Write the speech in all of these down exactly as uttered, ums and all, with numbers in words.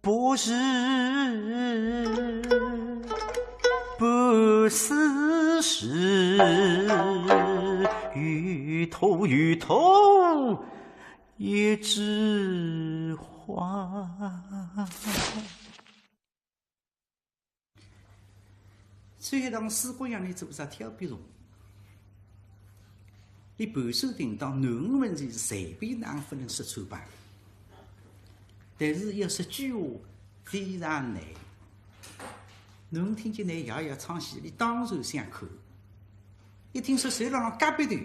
不是，不是，是芋头，芋头，一枝花。 所以讲，四姑娘俚做啥挑拨离间，俚盘算定当囡儿问题是随便哪能勿能说穿吧。但是要说鬼话非常难。囡儿听见俚爷爷唱戏，俚当然想看。一听说谁辣辣隔壁头，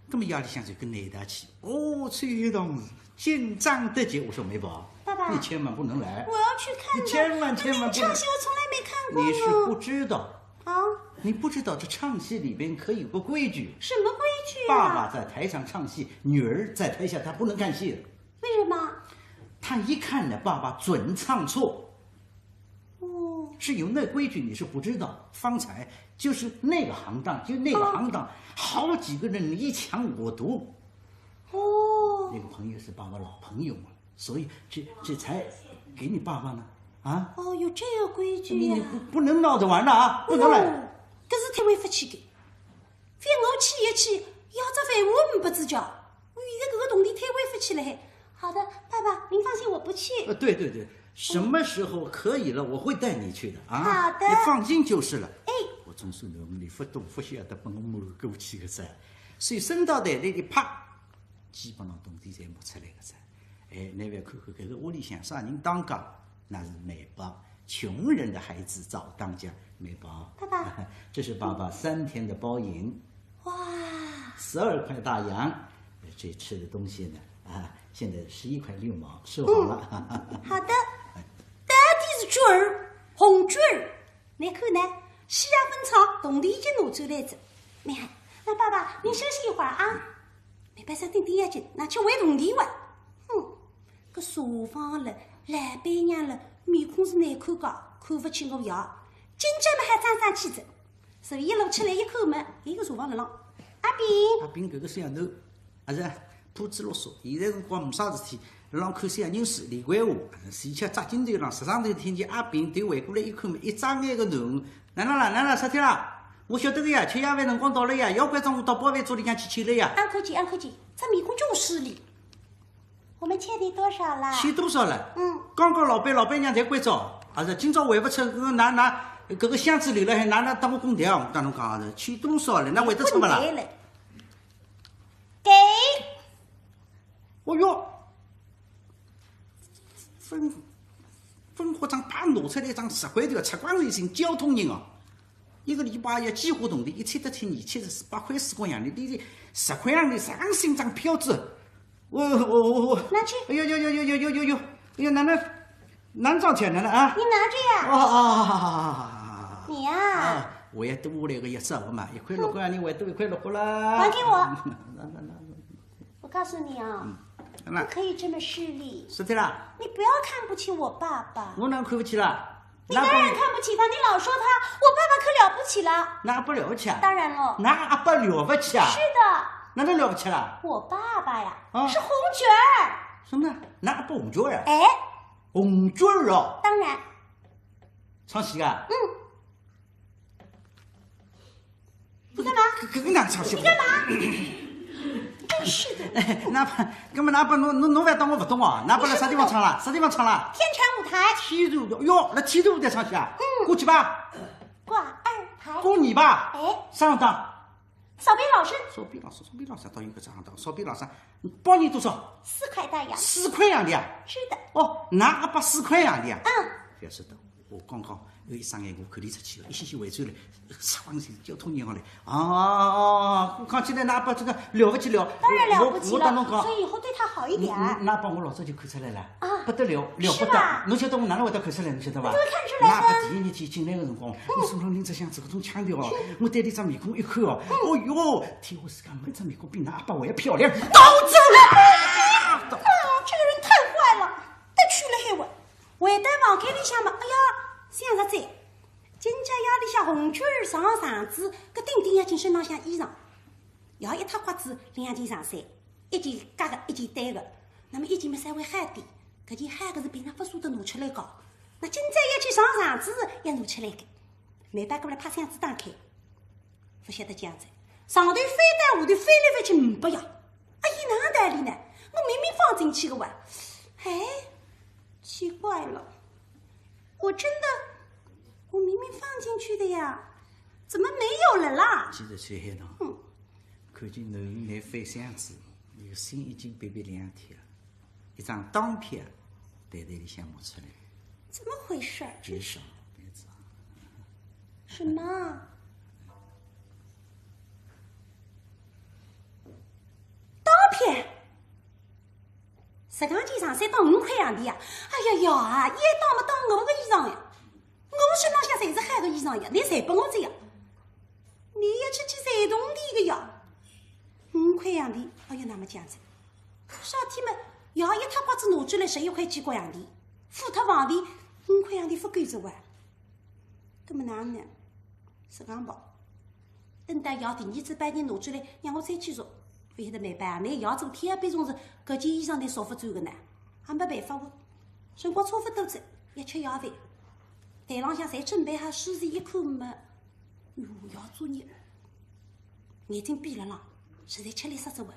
那么夜里向就跟俚一道去。哦，秋月同志，紧张得极。我说梅宝，爸爸，你千万不能来。我要去看的。你千万千万不能。那唱戏我从来没看过呢。你是不知道。啊？你不知道这唱戏里边可有个规矩。什么规矩啊？爸爸在台上唱戏，女儿在台下她不能看戏的。为什么？她一看呢，爸爸准唱错。 哦。是有那规矩你是不知道，方才就是那个行当，就那个行当，哦，好几个人你抢我夺。哦。那个朋友是爸爸老朋友嘛，所以这，这才给你爸爸呢，啊？哦，有这个规矩呀。你，你不，不能闹着玩的啊，不能来。哦，搿是忒委屈个。 覅我去也去，要只饭碗没拨仔叫，我现在搿个铜钿退还勿起来。好的，爸爸，您放心，我不去。呃，对对对，什么时候可以了，我会带你去的啊。好的。你放心就是了。哎。我总是能力不懂，不晓得帮我们过去个噻。所以升到台里啪，基本上铜钿侪摸出来个噻。 哎，侬覅看看，搿个屋里向啥人当家？那是梅宝，穷人的孩子早当家。梅宝，爸爸。这是爸爸三天的包银。哇。十二块大洋，这吃的东西呢，啊，现在十一块六毛，收好了。嗯，好的。到底是券儿，红券儿。 侬看呢，戏也勿唱，铜钿已经拿出来仔。蛮好，那爸爸，您休息一会儿啊。梅宝想顶顶要紧，拿去还铜钿哇。哼，搿茶房了，老板娘了，面孔是难看个，看勿起我爷。今朝么还争争气仔。所以一路出来一看么，一个茶房辣浪。阿炳。阿炳搿个小囡 还是怕仔啰嗦，现在辰光没啥事体，浪看小人书，连环画，而且扎进头浪，实上头听见阿炳头回过来一看嘛，一眨眼个囡儿，哪能啦，哪能啦，啥体啦？我晓得个呀，吃夜饭辰光到了呀，要关照我到保卫组里向去吃了呀。俺看见，俺看见，这面孔就是哩。我们欠你多少啦？欠多少了？嗯。刚刚老板、老板娘侪关照，还是今朝还勿出，搿个拿，拿，搿个箱子留了，还拿，拿当我公台啊，我当侬讲啊，欠多少了？哪还得出勿啦？ 给。哦哟，分，分货账啪拿出来一张十块头，出光头一身交通银行，一个礼拜要几化铜钿，一千得千二，七十四百块四角洋钿，你这十块洋钿上新张票子，我，我，我，我，拿去。哎呦呦呦呦呦呦呦呦，哎呦，奶奶， 拿张钱来了啊？你拿着呀。哦，哦，哦，哦，哦，哦。你呀。啊，我也多来个一十个嘛，一块六角，你还多一块六角啦。还给我。那，那，那，我告诉你啊，嗯，那，不可以这么势利。是的啦。你不要看不起我爸爸。我哪看不起啦？你当然看不起他，你老说他，我爸爸可了不起了。那不了不起啊？当然了。那阿爸了不起啊？是的。哪能了不起啦？我爸爸呀，啊？是红角儿。什么？那阿爸红角儿啊？哎。 红角儿哦。当然。唱戏啊？嗯。你干嘛？搿，搿个哪唱戏？你干嘛？真是的。哎，那，搿么㑚阿爸，侬，侬，侬覅当我勿懂哦，㑚阿爸辣啥地方唱啦？啥地方唱啦？天蟾舞台。天蟾舞台，哟，辣天蟾舞台唱戏啊？嗯。过几排？挂二排。过二排？哎。啥行当？ 扫边老师。扫边老师，扫边老师倒有搿只行当，扫边老师，包银多少？四块大洋。四块洋钿啊？是的。哦，㑚阿爸四块洋钿啊？嗯。覅说的，我刚刚有一双眼，我看伊出去了，一歇歇回转来，啥光景交通银行来。哦，我讲起来㑚阿爸真个了不起了。当然了不起了，我，我搭侬讲，所以以后对他好一点。㑚，㑚阿爸我老早就看出来了。 啊，不得了，了不得。是吧？侬晓得我哪能会得看出来，侬晓得伐？我怎么看出来的？㑚阿爸第一日天进来个辰光，嗯，我手浪拎只箱子，搿种腔调哦，嗯，我对伊只面孔一看哦，嗯，哦哟，天下世界没只面孔比㑚阿爸还漂亮。到这了！啊，这个人太坏了，得去了海外。回到房间里向嘛，哎呀，想着哉，今朝夜里向红角儿上场子，搿顶顶要紧身浪向衣裳，要一套刮子两件长衫。 一件夹个，一件单个，那么一件么稍微好点，搿件好个是平常勿舍得拿出来讲，那今朝要去上场子是要拿出来个，梅宝过来拍箱子打开，勿晓得讲哉，上头翻到下头翻来翻去没呀，哎呀，哪能道理呢？我明明放进去个哇，哎，奇怪了，我真的，我明明放进去的呀，怎么没有了啦？记得秋海棠，嗯，看见囡儿来翻箱子，伊个心已经别别两天了。 一张当票袋袋里向摸出来。怎么回事儿？别爽，别吵。什么？当票？实梗件长衫当五块洋钿啊？哎呀呀，也当么当我个衣裳呀？我身浪向侪是好个衣裳呀，侬侪拨我仔呀？侬要出去赚铜钿个呀？五块洋钿，哎呀，那么讲哉。 啥体么？爷一塌刮子拿出来十一块几角洋钿，付脱房钿，五块洋钿勿够哉哇。搿么哪能呢？实梗吧，等到爷第二只包银拿出来，让我再去赎。勿晓得梅宝啊，拿爷做挑笔虫是搿件衣裳侪赎勿转个呢，也没办法哦。辰光差勿多哉，要吃夜饭。台浪向侪准备好书是一看么，哟，爷作孽。 眼睛闭了啦，实在吃力煞哉哇。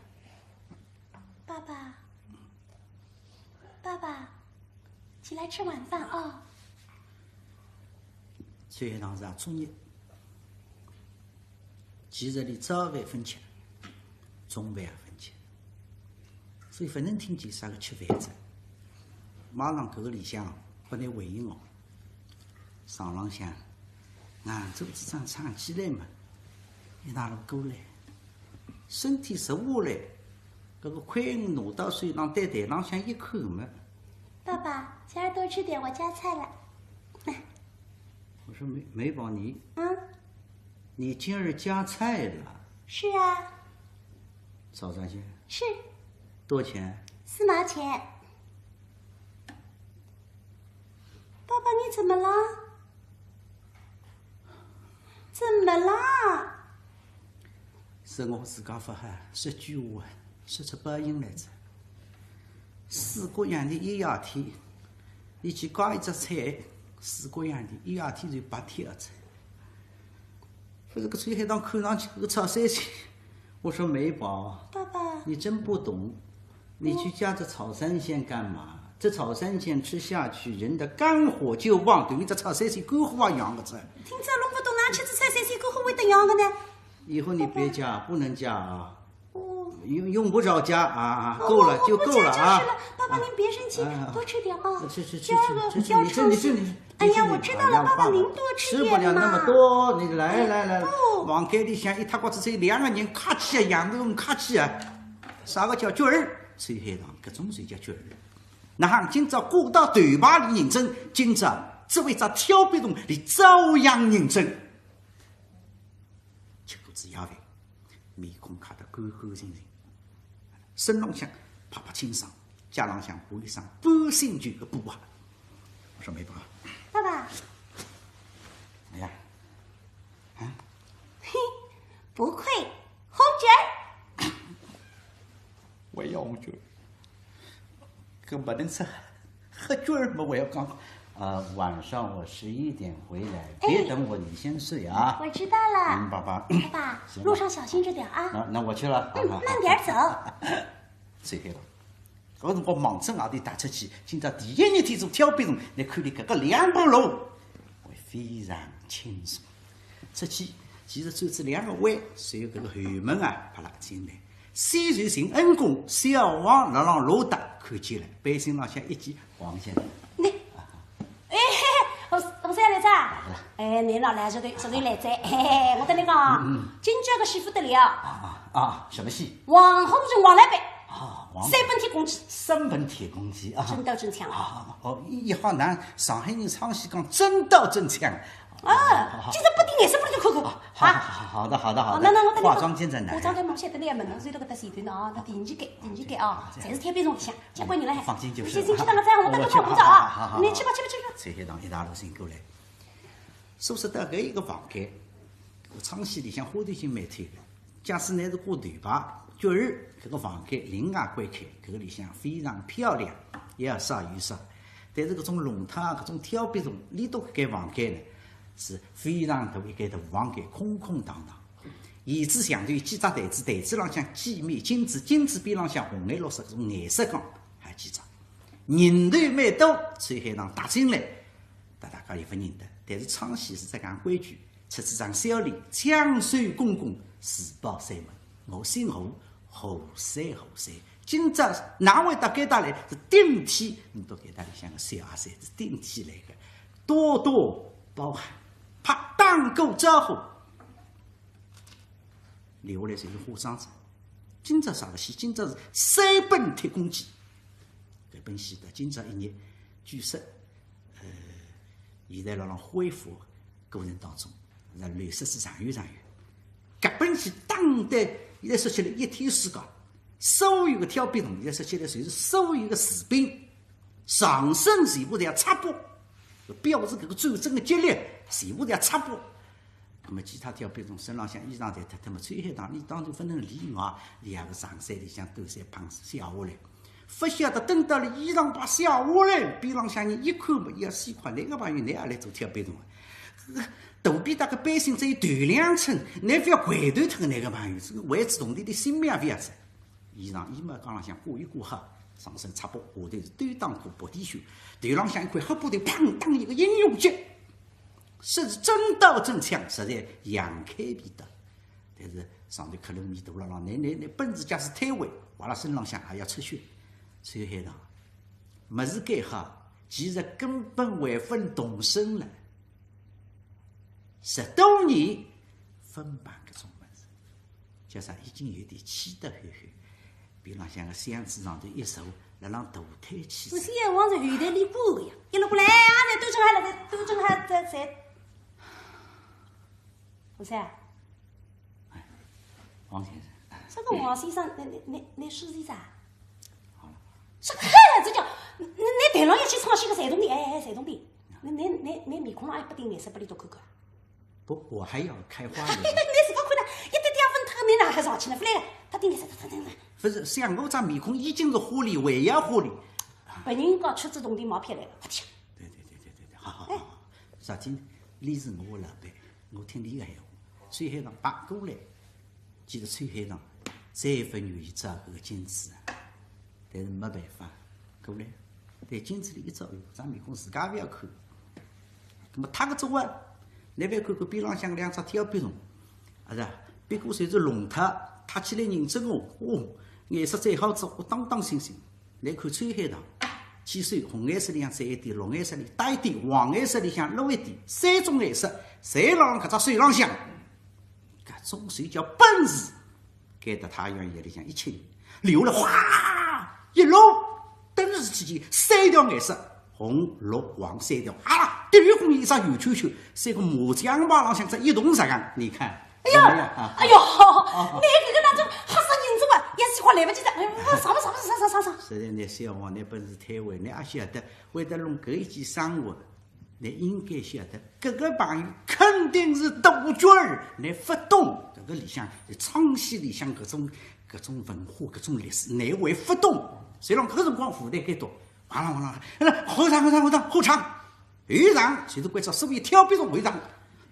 爸爸，爸爸，起来吃晚饭啊。秋海棠是也作孽，其实伊早饭勿吃，中饭也勿吃，所以勿能听见啥个吃饭哉。马上搿个里向拨伊回应哦。 床浪向，硬座子桩撑起来嘛，一道过来，身体坐下来，搿个筷子拿到手浪，对台浪向一看嘛。爸爸，今儿多吃点，我加菜了。我说梅，梅宝，你，嗯？你今儿加菜了？是啊。早餐去？是。多少钱？四毛钱。 爸爸，你怎么了？怎么了？是我自家勿好，说句话，说出报应来哉。四角洋钿一夜天，伊去加一只菜，四角洋钿一夜天就白贴了哉。勿是搿秋海棠看上去搿个炒三鲜，我说梅宝，爸爸，你真不懂， 你去加这炒三鲜干嘛？这炒三鲜吃下去，人的肝火就旺，等于这炒三鲜肝火也旺个哉。听着弄勿懂，哪吃只炒三鲜肝火会得旺个呢？以后你别加，不能加啊。哦。用，用不着加啊，哦，够了，我不加就是了。就够了啊。爸爸，您别生气，啊，啊。多吃点啊。吃，吃，吃，今儿个，吃，吃，今儿个，你吃，你吃，你吃。 哎呀，我知道了，爸爸，您多吃点嘛。吃不了那么多，你来，来，来，不。房间里向一塌刮子只有两个人，客气啊，洋人客气啊。啥个叫角儿？秋海棠，搿种才叫角儿。哪哼今朝挂到头牌里认真，今朝作为只挑笔虫，伊照样认真。吃过仔夜饭，面孔揩得干干净净。 身浪向白白清爽，脚浪向换一双半新旧个布鞋。我说梅宝，爸爸。哎呀，啊？嘿，不愧红角儿。我要红角儿，搿勿能吃。 黑角儿嘛，我要讲，呃，晚上我十一点回来，哎。别等我，你先睡啊。我知道了。嗯，爸爸。爸爸，行了。路上小心着点啊。那，那我去了。嗯，啊，慢点儿走。秋海棠，搿辰光望准外头踏出去，今朝第一日天做挑笔虫，侬看伊搿个两步路，会非常轻松。出去，其实转仔两个弯，随后搿个后门啊，啪啦进来。 先是寻恩公，小王辣浪楼搭看见了，背心浪向一系黄线。你，哎，我，我是要来着啊？来了。哎，你老来这对，这对来着，嘿嘿，我跟你讲啊，嗯，嗯。今朝个戏不得了。啊，啊，啊，什么戏？王虎城王老板。啊，王三本铁公鸡。三本铁公鸡啊。真刀真枪。啊，哦，一，一行难，上海人唱戏讲真刀真枪。 啊，好，好。今朝拨点颜色拨伊看看。啊，好，啊。好，好，好的，好的，好的。哦，那，那我等你化妆间在哪呀？化妆间门前头那门，门前头搿搭前头呢啊，那第二间，第二间啊，啊，这样。侪是挑笔虫里向，交关人了还。放心就是。你先进去打个招呼，我等侬泡泡茶啊。好，好，好，好。你去吧，去吧，去吧。秋海棠一大路寻过来，说实在，搿一个房间，我唱戏里向花头金蛮推个。 假使侬是挂头牌，角儿搿个房间另外关开，搿个里向非常漂亮。要杀有杀。但是搿种弄堂啊，搿种跳壁虫，俚笃搿间房间呢，是非常大一间大房间，空空荡荡。沿仔墙头有几只台子，台子浪向几面镜子，镜子边浪向红颜绿色搿种颜色缸，还有几只。人头蛮多，秋海棠踏进来，搭大家也勿认得。但是唱戏是搿样规矩，出仔张小脸，将手公公，自报山门。我姓何，何山何山。今朝哪会到该搭来？是顶替，倷到该搭里向个小阿三是顶替来个，多多包涵。啪，打个招呼。留下来就是化妆子。今朝啥个戏？今朝是三本铁公鸡。搿本戏到今朝一日，据说，呃，现在辣辣恢复过程当中，那流失是长远长远。搿本戏打得现在说起来一天世界，所有个跳壁虫，现在说起来就是所有个士兵，上身全部侪要赤膊，表示搿个战争个激烈，全部侪要赤膊。那么其他跳壁虫身浪向衣裳侪脱脱么，秋海棠俚当然勿能例外，俚也是长衫里向短衫嘭下来。勿晓得等到俚衣裳呒下来，边浪向人一看么，要死快，哪个朋友，倷也来做跳壁虫啊？搿个肚皮搭个背心只有头两寸，倷覅掼断脱个，哪个朋友，搿个为仔铜钿个性命覅哉。衣裳衣帽架浪向挂一挂好，上身赤膊，下头是单打裤薄底袖，头浪向一块黑布头，砰当一个英雄结。 说是真刀真枪，实在杨开皮刀。但是上头克伦米大了了，倷倷倷本事假使推扳，划辣身浪向还要出血。秋海棠，物事该好，其实根本还勿动身了。十多年，勿碰搿种物事。 叫啥已经有点气得吼吼，边浪向个箱子上头一坐，辣浪大叹气哉。搿些辰光是后台里过个呀，一路过来啊，侪端正好了，侪端正好，侪侪。吴三，哎，王先生，哎，搿个王先生，倷倷倷倷书记噻？好了。啥个呀？搿叫倷倷台浪要去唱戏个山东地，哎哎，山东地，倷倷倷倷面孔浪还拨点颜色拨俚笃看看啊？ 不，我还要开花园。倷自家看呢，一点点也勿脱，倷哪哼上去呢？勿来个，他顶面上，他他他。勿是，像我张面孔已经是花脸，还要花脸。别人家出仔铜钿毛票来了，勿听。对对对对对对，好好好好。啥体？俚是我个老板，我听俚个闲话。秋海棠摆过来，其实秋海棠再勿愿意照搿个镜子啊。 但是没办法，过来，对镜子里一照，哟，张面孔自家勿要看。那么他个做啊，倷覅看看边浪向两只跳壁虫，啊是啊，别个侪是弄脱，塌起来认真哦，哦，颜色再好仔，哦，当当新新。倷看秋海棠，去手红颜色里向着一点，绿颜色里搭一点，黄颜色里向露一点，三种颜色，侪辣辣搿只手浪向。 搿种手叫本事，该搭太阳穴里向一沁，流了哗一路，顿时之间三条颜色，红、绿、黄三条，啊，滴溜红一只圆圈圈，像个麻将牌浪向只一筒实梗，你看，哎呀，怎么样啊？哎呦，哦，倷搿个当中吓煞人哉啊，一时快来勿及哉，哎呦，上吧上吧上上上上。实在倷小王，倷本事太坏，倷阿晓得会得弄搿一记生活。 倷应该晓得，搿个朋友肯定是杜鹃儿，倷勿懂。搿个里向，唱戏里向搿种，搿种文化，搿种历史，倷还勿懂。所以讲搿个辰光舞台该多，哗啦哗啦，哎，好唱，好唱，好唱，好唱。后场，就是关照所有跳壁虫后场，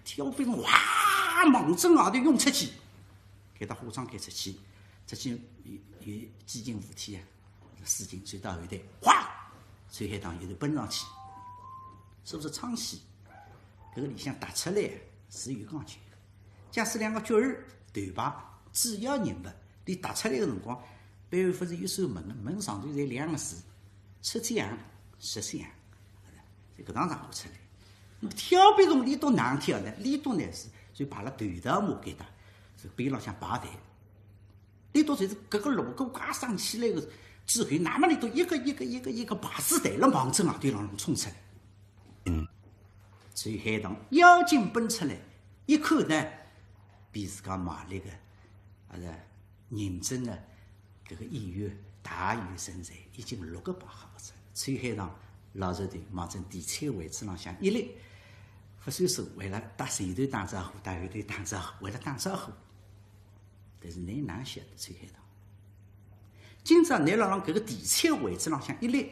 跳壁虫哇，望准外头涌出去，该搭化妆间出去，出去有，有几件事体啊。 事情传到后台，哗，秋海棠一头奔上去，是勿是唱戏？搿个里向踏出来是有讲究个。假使两个角儿头牌主要人物，俚踏出来个辰光，背后勿是有扇门个，门上头侪两个字，出将入相，就搿趟场合出来。那么跳壁虫俚笃哪能跳呢？俚笃呢是就排辣头道马该搭，是边浪向排队。 俚笃侪是搿个锣鼓架响起来个之后，那么俚笃一个一个一个一个排仔队了望准外头浪冲出来。嗯，秋海棠要紧奔出来，一看呢，比自家卖力个，啊是认真个搿个演员大有人在，已经六个排好仔。秋海棠老实头望准第七位置浪向一立，勿算数，为了搭前头打招呼，搭后头打招呼，为了打招呼。 但是倷哪晓得秋海棠？今朝倷辣浪搿个第七位置浪向一立，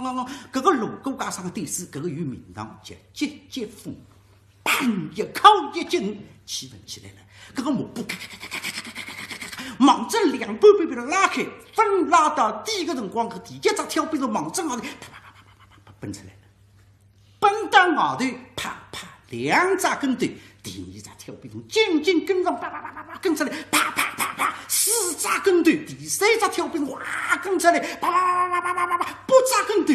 啷啷啷，搿个锣鼓家生个底子，搿个有名堂，叫急急风。 砰，一口一紧，气氛起来了。搿个幕布咔咔咔咔咔咔，望准两半边边拉开，风拉到底个辰光，搿第一只跳边虫望准外头，啪啪啪啪啪啪啪奔出来了。奔到外头，啪啪两只跟头，第二只跳边虫紧紧跟上，啪啪啪啪啪跟出来，啪啪啪啪四只跟头，第三只跳边虫哇跟出来，啪啪啪啪啪啪啪八只跟头。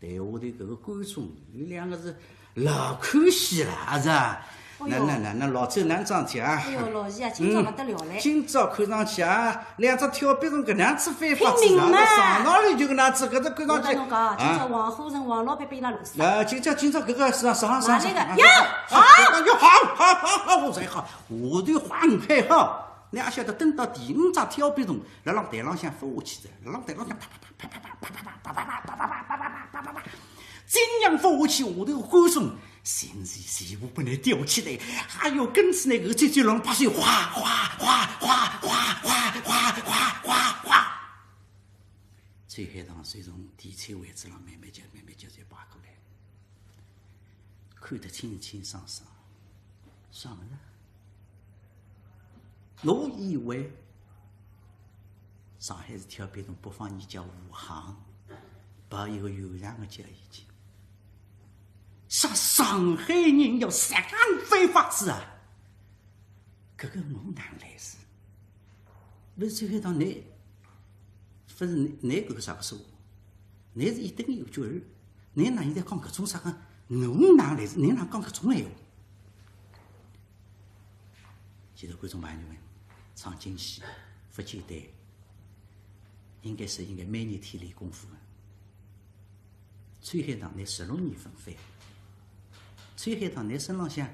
台下头搿个观众有两个是老看戏了，是吧？哎哟。那，那，那，那老周哪能讲啊？哎哟，老徐啊，今朝勿得了嘞。嗯，今朝看上去啊，两只跳边虫搿能样子翻法子，拼命嘛。上上来就搿能样子，搿只看上去，我跟侬讲，今朝啊。王虎城王老板拨伊拉弄死。啊，今朝，今朝搿个是啥，啥，啥，哪来个？啥，呀，啥，好！啥，哟，好，好，好，好，我才好，我对话很开好。侬也晓得，等到第五只跳边虫，辣浪台浪向飞下去的，辣浪台浪向啪啪啪啪啪啪啪啪啪啪啪啪啪啪啪啪啪啪，真正飞下去，下头个观众，心里全部拨伊吊起来，哎哟，跟仔呢，搿最最浪拍手，哗哗哗哗哗哗哗哗哗哗哗。秋海棠随从第一位置浪慢慢叫，慢慢叫就爬过来，看得清清爽爽，爽了。 侬以为上海是跳边虫，北方人叫武行，跑一个圆场个叫已经。啥上海人要实梗翻法子啊？搿个我哪来事？勿是秋海棠，侬，勿是侬，侬搿个啥个说话？侬是一等一个角儿，侬哪现在讲搿种啥个？我哪来事？侬哪讲搿种闲话？ 其实观众朋友们，唱京戏勿简单，应该是应该每日天练功夫的。秋海棠，侬十六年勿翻，秋海棠，侬身浪向，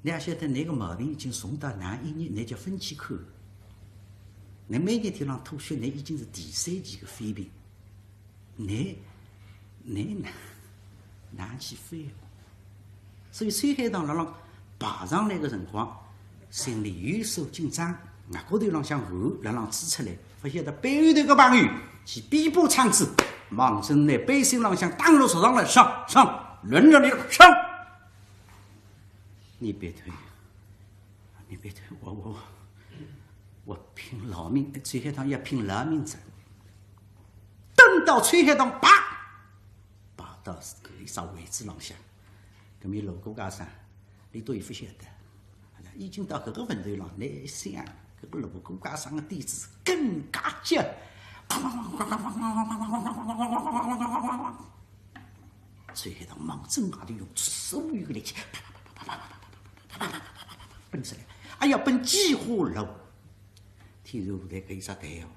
侬也晓得侬个毛病已经重到哪一日，侬叫勿去看。侬每日天浪吐血，侬已经是第三期个肺病。 侬，侬哪，哪去翻哦？所以秋海棠辣浪爬上来个辰光，心里有所紧张，额角头浪向汗辣浪吹出来，勿晓得背后头个朋友去比把撑子，望准拿背心浪向打落坐上来，上，上，轮着你上。你别推，你别推，我，我，我拼老命，秋海棠要拼老命哉。 等到秋海棠爬，爬到搿一只位置浪向，搿面锣鼓家生，伊倒也勿晓得，已经到搿个份头浪，侬想，搿个锣鼓家生个底子更加结。秋海棠望准外头用出所有个力气，啪啪啪啪啪啪啪啪啪啪啪啪啪奔出来，哎呀，奔几化路。天蟾舞台搿一只台哦，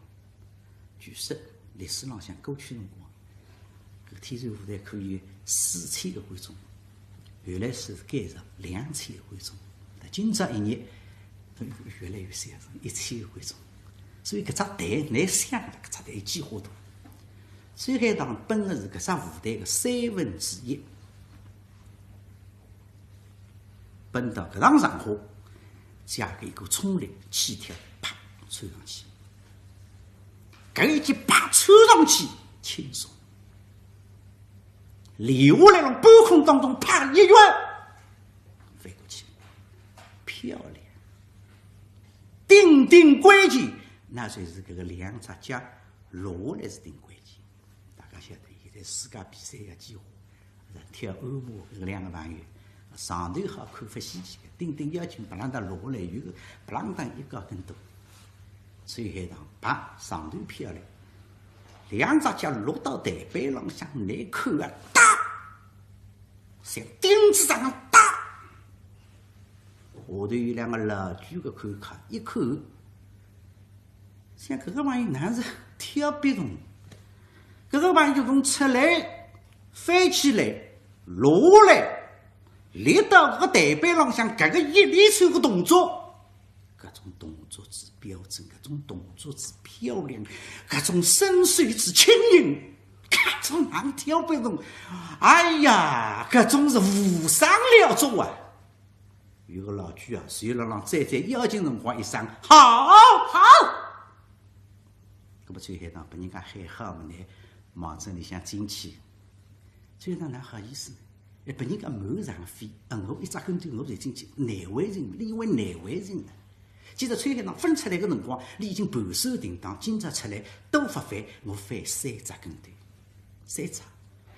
据说历史浪向过去辰光，搿个天蟾舞台可以有四千个观众，后来是改成两千个观众，但今朝一日越来越少，一千个观众。所以搿只台难想，搿只台几化大。秋海棠奔个是搿只舞台个三分之一。 奔到搿趟场化，像个一股冲力，气跳啪窜上去。搿一记啪窜上去，轻松。落下来了，半空当中啪一跃，飞过去，漂亮。顶顶关键，那就是搿个两只脚落下来是顶关键。大家晓得，现在世界比赛要几化， 跳鞍马搿两个朋友，上头好看勿稀奇个，顶顶要紧，白浪当落下来，有个白浪当一个跟斗。秋海棠啪上头漂来，两只脚落到台板浪向，难看啊，哒，像钉子上打。下头有两个老鬼个看客，一看，像搿个朋友哪是跳必动，搿个朋友就从出来 飞起来，落下来，立到搿个台板浪向，搿个一连串个动作，搿种动作之标准，搿种动作之漂亮，搿种身手之轻盈，搿种哪能跳勿动？哎呀，搿种是无上了种啊！有个老鬼啊，随辣浪再再要紧辰光一声，好，好。 搿么秋海棠拨人家喊好么呢，望仔里向进去。秋海棠哪好意思呢？哎，拨人家满场飞，啊，我一只跟头我就进去，难为情，伊为难为情呢。其实秋海棠分出来个辰光，伊已经盘算定当，今朝出来多勿翻，我翻三只跟头，三只。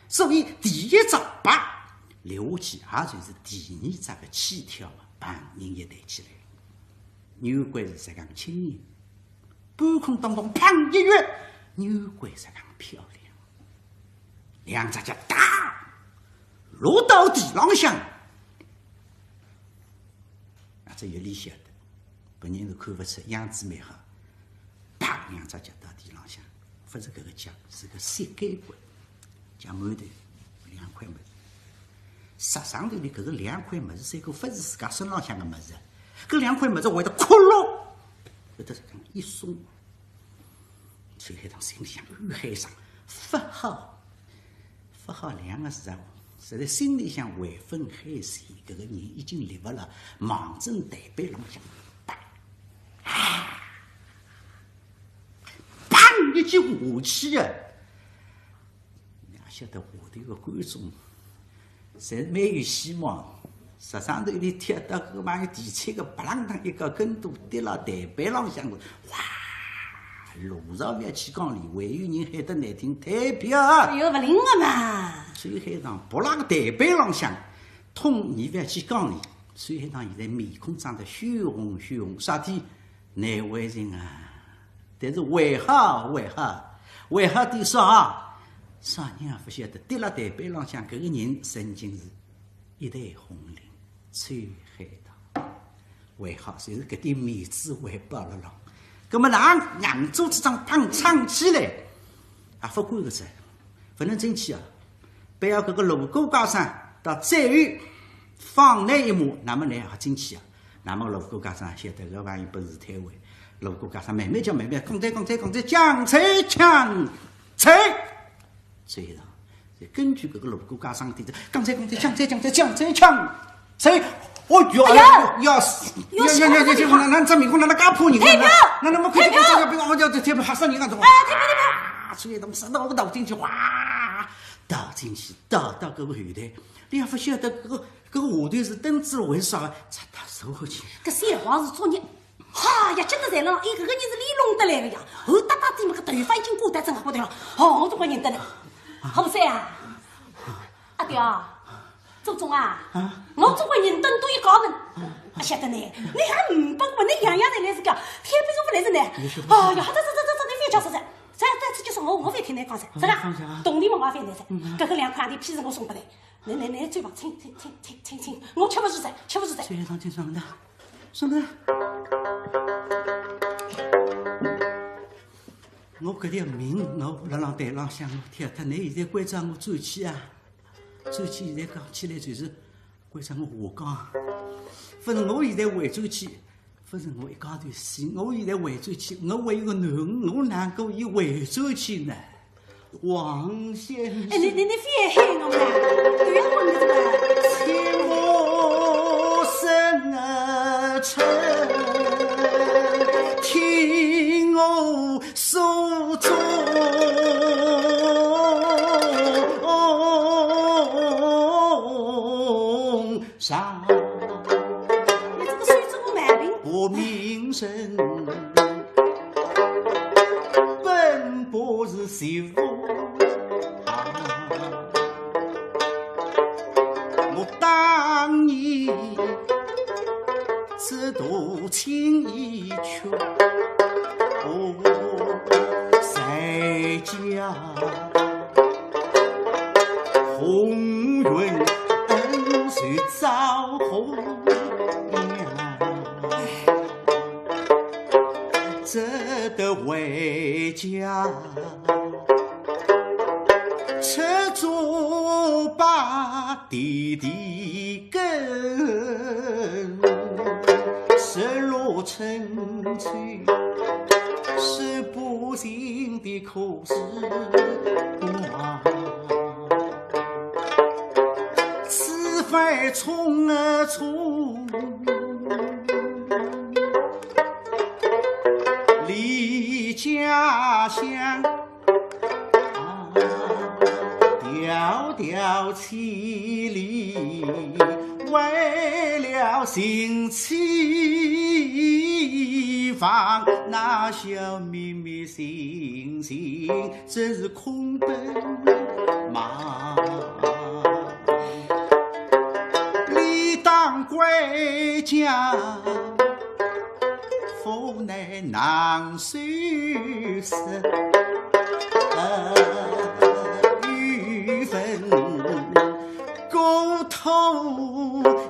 所以第一只啪落下去，也就是第二只个起跳嘛，砰，人也弹起来了。扭转是实梗轻盈。 半空当中砰一跃，扭转实梗漂亮。两只脚哒，落到地浪向。啊，搿有俚晓得，别人是看勿出，样子蛮好。啪，两只脚到地浪向，勿是搿个脚，是个膝盖骨。 脚馒头，两块物事。实际上头里搿个两块物事，侪个勿是自家身浪向个物事，搿两块物事会得骷髅，会得实梗一松。秋海棠心里向暗喊一声，勿好，勿好两个字啊，实在心里向万分害怕，搿个人已经立勿牢，望准台板浪向，啪，啊，砰一记下去啊！ 哪晓得下头个观众侪蛮有希望，实际上头里跳到搿个朋友第七个，白浪当一个跟斗跌辣台板浪向个，哗，路上覅去讲理，还有人喊得难听，退票。哎哟，勿灵个嘛。秋海棠扑辣个台板浪向，痛，伲覅去讲理。秋海棠现在面孔涨得血红血红，啥体？难为情啊！ 但是还好，还好，还好点啥？啥人也勿晓得，跌辣台板浪向搿个人曾经是一代红绫，秋海棠。还好，就是搿点面子还保了牢。葛末哪能做出张当撑起来？啊，勿管个噻，勿能进去啊。 必要搿个锣鼓家生到最后放伊一马，葛末呢也进去啊。葛末锣鼓家生晓得搿朋友本事推位，锣鼓家生慢慢叫，慢慢讲再讲再讲再讲再讲再，所以呢，就根据搿个锣鼓家生个点子，讲再讲再讲再讲再讲再讲。 所以，哦哟，哎呀，要死，要死，要要要要，哪能只面孔哪能介怕人啊？退票！哪能没看见我？退票！我要退票，吓死人了，这个。哎，退票，退票！啊，所以他们吓得我倒进去，哗，倒进去，倒到搿个后台，你也勿晓得搿个，搿个下头是凳子为啥个，才踏手下去。搿小黄是作孽，哈呀，真个在了，哎，搿个人是伊弄得来个呀，厚搭搭点么，搿头发已经挂到枕头高头了，哦，我总归认得了，好不帅啊？阿爹啊， 祖宗啊，啊？我总归认得多一家门。啊，晓得呢，你还唔不过，你样样侪来自家，天边上勿来自呢。哦哟，这这这这这，你覅叫实在，再再次就是我，我覅听你讲噻，是吧？放下啊。铜钿嘛我也覅拿噻，嗯啊。搿个两块钿批是我送拨你，你你你嘴巴清清清清清清，我吃勿住噻，吃勿住噻。秋海棠听上当，上当。我搿条命，我辣浪台浪向，我跳脱，侬现在关照我转去啊，转去现在讲起来就是关照我下岗。反正我现在回转去，反正我一家头死，我现在回转去，我还有个囡儿，我哪能够伊回转去呢？王先生。哎，侬侬侬覅害我嘛，对呀，我那个。请我生啊，请听我诉衷肠。 你这个手指骨毛病。我名声本不是虚浮啊，我当年只图清一曲，我在家 红云恩仇照红娘，只得回家吃竹笆地地根，日落春秋 是不幸的苦事啊。此番匆啊匆，离家乡，啊，迢迢千里，为了寻妻房，那小妹妹 心情真是空奔忙。你当归家，府内难收拾，有份故土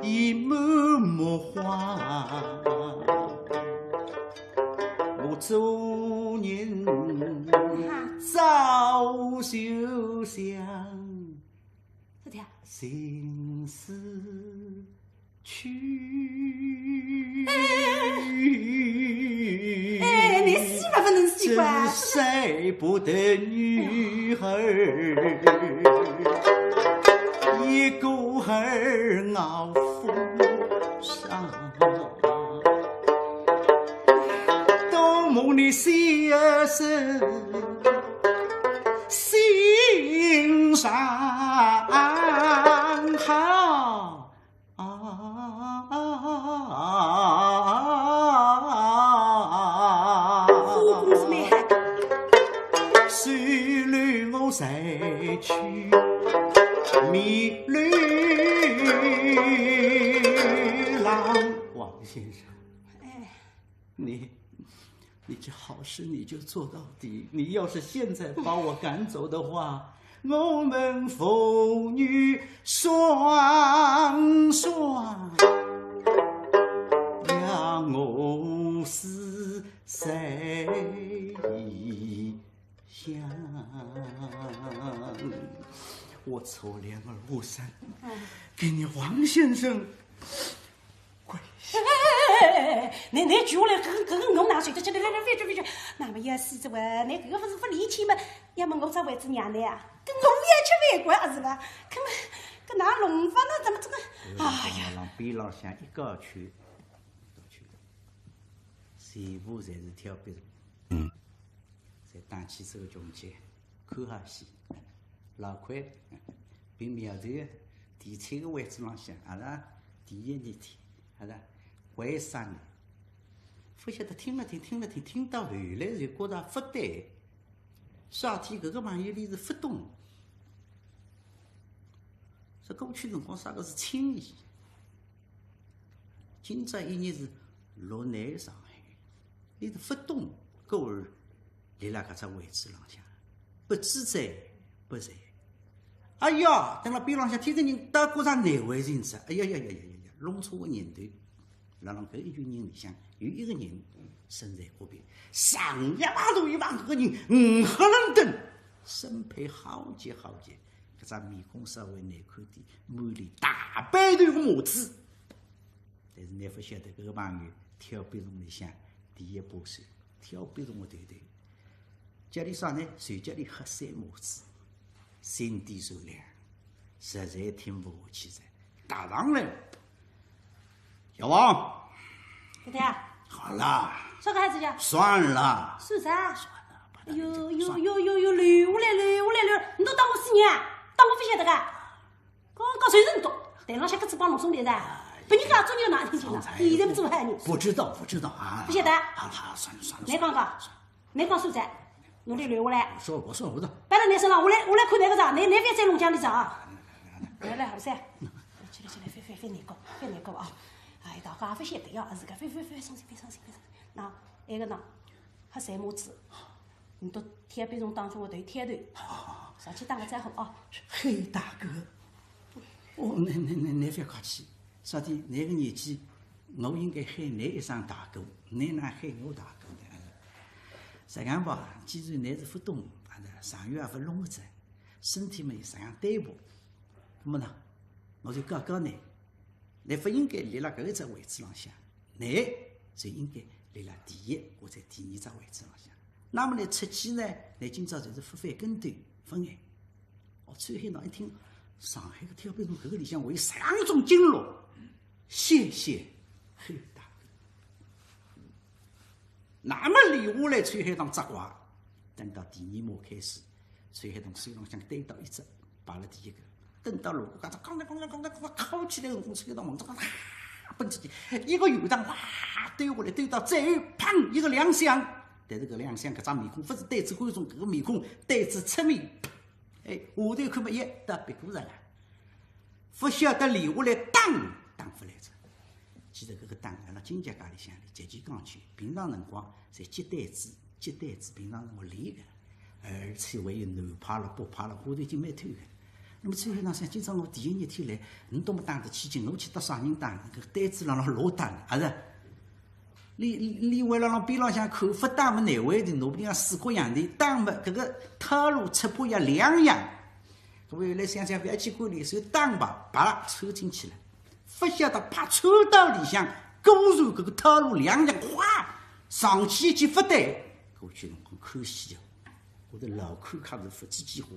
已满目花。 我做人早就想，是的呀。寻死去。哎，哎，你死嘛不能死吧？只是舍不得女儿，一个儿熬风霜。 多蒙你先生心肠好。后宫是蛮好的。收留我才去迷流浪。王先生，哎。 你，你这好事你就做到底。你要是现在把我赶走的话，我们父女双双要饿死在异乡。我抽两耳无声，哎。给你王先生 跪下。哎，哎，哎，哎，哎，侬，侬跪下来，搿个，搿个我哪受得起？来，来，来，覅去，覅去。那么要死哉哇，侬搿个勿是勿理解吗？要么我只为仔娘呢啊，搿我也吃饭馆啊，是伐？搿么，搿哪弄法呢？怎么这个？哎呀。辣边浪向一个去，全部侪是跳壁。嗯。侪打起这个穷去，看好戏。老块，并苗头第七个位置浪向，阿拉第一日天，阿拉为啥呢？勿晓得听了听，听了听，听到后来就觉着勿对，啥体搿个朋友伊是勿懂。说过去辰光啥个是清闲，今朝一日是落难上海，伊是勿懂，故而立辣搿只位置浪向，不知者不罪。哎呀，等辣边浪向听着人家觉着难为情哉，哎呀呀呀呀呀呀，弄错个念头。辣辣搿一群人里向，有一个人身材特别，上一排头一排搿个人，五黑轮灯，身配好极好极，搿张面孔稍微难看点，满脸大背头个麻子。但是㑚勿晓得，搿个朋友跳必从里向第一把手，跳必从个头头。 叫俚啥呢？就叫俚黑三麻子，心地善良，实在听勿下去哉。搭上来，小王，对呀，好了，啥个孩子呀？算了，算啥？算了，把他，哟哟哟哟哟，留下来，留下来，留下来，侬当我死人啊？当我勿晓得个？刚刚谁认得？台浪向搿只帮弄松的噻，拨人家做人哪能听见了？现在勿做坏人。不知道，不知道啊。勿晓得。好了，好了，算了，算了，倷讲讲，倷讲算哉，侬得留下来。我说，我说，我说。摆辣倷身浪，我来，我来看倷个账，倷，倷覅再弄僵的账啊。来来，好噻，起来起来，覅覅覅难过，覅难过啊。哎，大家勿晓得呀，是个，覅覅覅伤心，覅伤心，覅伤心。那，埃个呢，黑三麻子。 侬到天边从当中个头一抬头，上去打个招呼啊。嘿，大哥，哦，倷倷倷倷覅客气，啥体？倷个年纪，我应该喊倷一声大哥，倷哪喊我大哥呢？实际上吧，既然倷是勿懂，啊，上有也勿弄个哉，身体嘛也实际上对勿，那么呢，我就教教倷，倷勿应该立辣搿一只位置浪向。 倷就应该立辣第一或者第二只位置浪向。那么呢，出去呢，倷今朝就是勿翻跟头，勿碍。哦，秋海棠一听，上海个跳板从搿个里向会有实梗种经络，谢谢黑大哥。那么留下来，秋海棠责怪，等到第二幕开始，秋海棠手浪向单刀一只，排了第一个。 等到路过，嘎嘎嘎嘎嘎嘎嘎，敲起来辰光，吹到门子嘎嘎奔出去，一个圆堂哇，兜下来，兜到最后，砰，一个踉跄。但是搿踉跄，搿张面孔勿是对仔观众，搿个面孔对仔出面。哎，下头看么，一到别个人了，勿晓得留下来打，打勿来哉。其实搿个打，辣辣京剧界里向极其讲究，平常辰光侪接对子，接对子，平常辰光练个。 而且还有南派了、北派了，花头已经蛮透个。那么秋海棠想，今朝我第一日天来，侬倒么打得起劲，我去搭啥人打？搿对子辣辣落打，啊是？俚俚还辣辣边浪向看，勿打么难为情，拿勿定像四脚羊头，打么搿个套路出牌也两样。搿么后来想想，覅去管俚，就打吧，啪啦，穿进去了。 勿晓得啪穿到里向，果然搿个套路两样，哗，上去一记勿对，过去辰光看戏哦，我的老看客是勿计计划，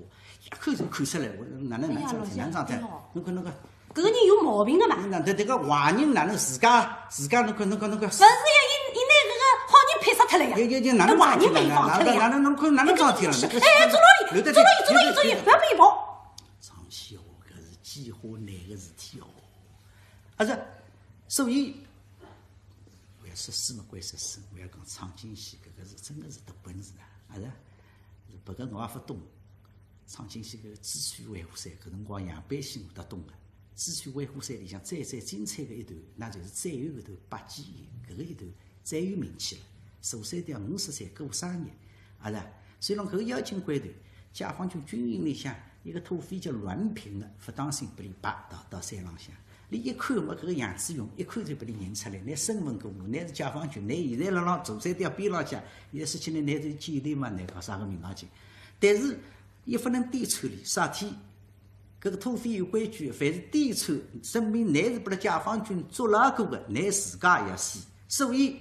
一看就看出来，我哪能哪能桩事体，哎呀，哪能桩事体，老师，侬看侬看，搿个人有毛病的嘛。那这这个坏人哪能自家自家侬看侬看侬看，勿是呀，伊伊拿搿个好人拍杀脱了呀，也也也哪能桩事体了？那坏人没放脱了呀。哪能哪能侬看哪能桩事体了？哎，捉牢伊，对对对，捉牢伊，捉牢伊，捉牢伊，勿要拨伊跑。上去哦，搿是几化难个事体哦。 啊是，所以，我要说书嘛，归说书，我要讲唱京戏，搿个是真个是大本事啊，啊是，不过我也勿懂，唱京戏搿个智取威虎山，搿辰光杨百姓会得懂个。智取威虎山里向最最精彩个一段，那就是最后一段八戒搿个一段最有名气了。佘山调五十岁过生日， 啊是，所以讲搿个要紧关头，解放军军营里向一个土匪叫栾平个，勿当心拨俚拔到到山浪向。俚一看嘛，搿个杨子荣一看就拨俚认出来，倷身份过路，倷是解放军，倷现在辣辣佘山调边浪向，现在说起来倷是间谍嘛，倷搞啥个名堂去？但是也勿能点穿俚，啥体？ 搿个土匪有规矩，凡是点穿，说明倷是拨了解放军捉牢过个，倷自家也要死。所以，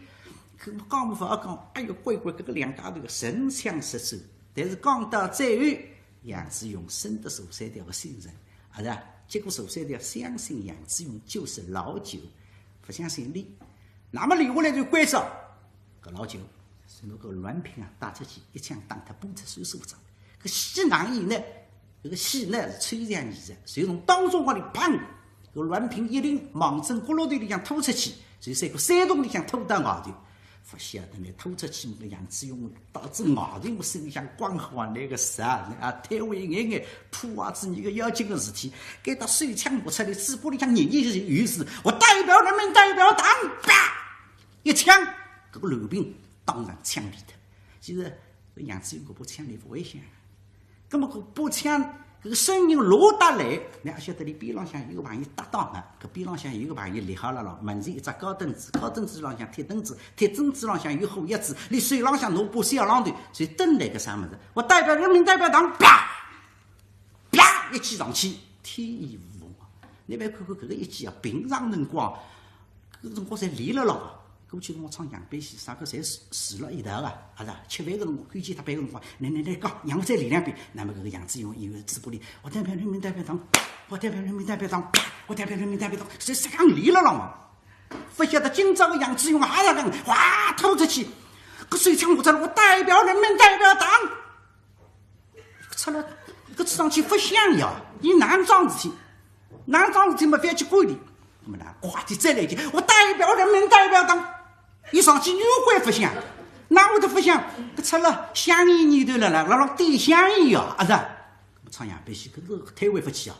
搿么讲么勿好讲，哎哟，乖乖，搿个两家头个唇枪舌战。但是讲到最后，杨子荣深得佘山调个信任，啊是啊？结果佘山调相信杨子荣就是老九，勿相信俚。那么留下来就关照搿老九，所以搿个栾平啊，带出去一枪打脱，奔出手术房。搿死哪能呢？ 搿个死呢是抽象艺术，就从当中往里砰，搿栾平一拎，望准角落头里向拖出去，就三个山洞里向拖到外头。勿晓得呢，拖出去，搿杨子荣到仔外头，我心里向光火啊，那个啥，啊，推扳一眼眼，破坏仔倷个要紧个事体，搿搭手枪拿出来，嘴巴里向念念有词，我代表人民，代表党，啪，一枪，搿个栾平当场枪毙脱。其实搿杨子荣搿把枪俚勿会响。 葛末搿把枪搿个声音落得来，倷阿晓得俚边浪向有个朋友搭档啊，搿边浪向有个朋友立好了咯，门前一只高凳子，高凳子浪向铁凳子，铁凳子浪向有虎牙子，俚手浪向拿把小榔头，所以等来个啥物事？我代表人民代表党，啪！啪！一记上去，天衣无缝啊！倷覅看看搿个一记啊，平常辰光 搿辰光侪练了咯。过去辰光唱样板戏，啥个侪是住了一道个，啊是啊，吃饭个辰光，关键搭饭个辰光，来来来，讲，让我再练两遍。那么搿个杨志勇演员嘴巴里，我代表人民代表党，我代表人民代表党，我代表人民代表党，侪实梗练了咯嘛。勿晓得今朝个杨志勇还是讲，哗，拖出去，搿手枪拿出来，我代表人民代表党。 出来，搿次上去勿响呀，伊哪能桩事体？哪能桩事体嘛，覅去管伊。那么呢，快点再来一记，我代表人民代表党，伊上去又会勿响，哪会得勿响？搿出了香烟念头了啦，辣辣点香烟呀，啊是啊。那么唱样板戏，搿个太会勿起啊。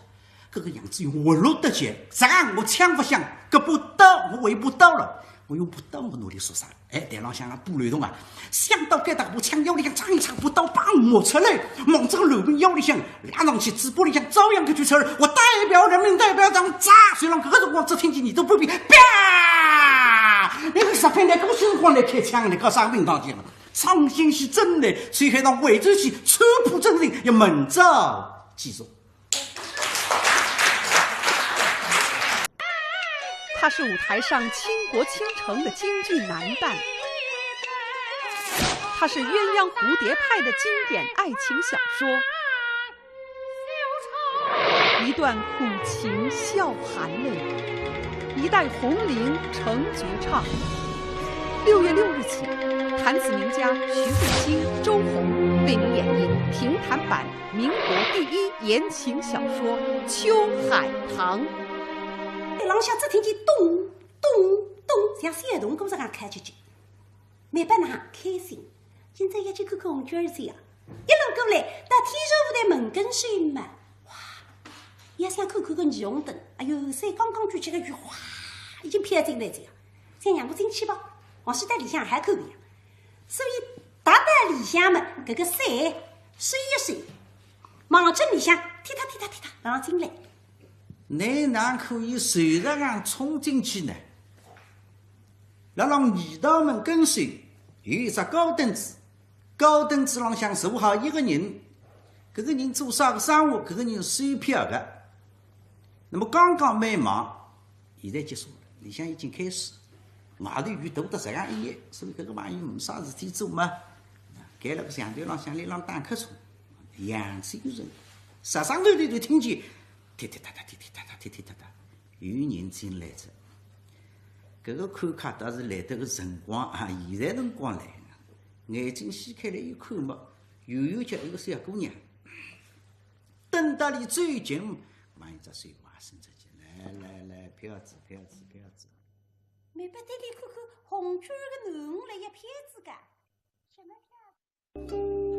搿个杨志勇活络得极，啥我枪勿响，搿把刀我为把刀了，我用把刀我拿俚说啥？哎，台浪向啊，布雷动啊，想到该搭，把枪腰里向插一插，把刀梆摸出来，望准个男朋友腰里向拉上去，嘴巴里向照样搿句词儿，我代表人民代表党，扎！虽然搿个辰光只听见耳朵半边，啪！那个啥，反正搿个辰光来开枪的，搞啥名堂去了？伤心是真的，谁还让为这些寸步真理也门招技术。 他是舞台上倾国倾城的京剧男旦，他是《鸳鸯蝴蝶派》的经典爱情小说，一段苦情笑含泪，一代红伶成绝唱。六月六日起，弹词名家徐复兴、周红为您演绎评弹版 民国第一言情小说《秋海棠》。一浪向只听见咚咚咚，像小铜鼓实梗敲进去。梅宝哪开心，今朝要去看看红军儿子呀！一路过来，到天桥舞台门跟首嘛，哇，要想看看个霓虹灯，哎哟，手刚刚举起个雨，哗，已经飘进来仔呀！想让我进去吧，横竖到里向还看个呀。所以踏到里向嘛，搿个手收一收， 望准里向踢踏踢踏踢踏，让进来。倷哪可以随着俺冲进去呢？辣浪二道门跟首有一只高凳子，高凳子浪向坐好一个人，搿个人做啥个生活？搿个人收票个。那么刚刚蛮忙，现在结束了，里向已经开始，外头雨大得实梗一夜，所以搿个朋友没啥事体做嘛，盖了个墙头浪向里浪打瞌睡。 杨千人，啥声头里头听见，踢踢踏踏，踢踢踏踏，踢踢踏踏，有人进来哉。搿个看客倒是来得个辰光啊，现在辰光来，眼睛掀开来一看嘛，远远叫一个小姑娘，等到俚走近，往伊只手嘛伸出去，来来来，票子票子票子。梅宝对俚看看，红军儿个囡儿来要票子个，什么票子？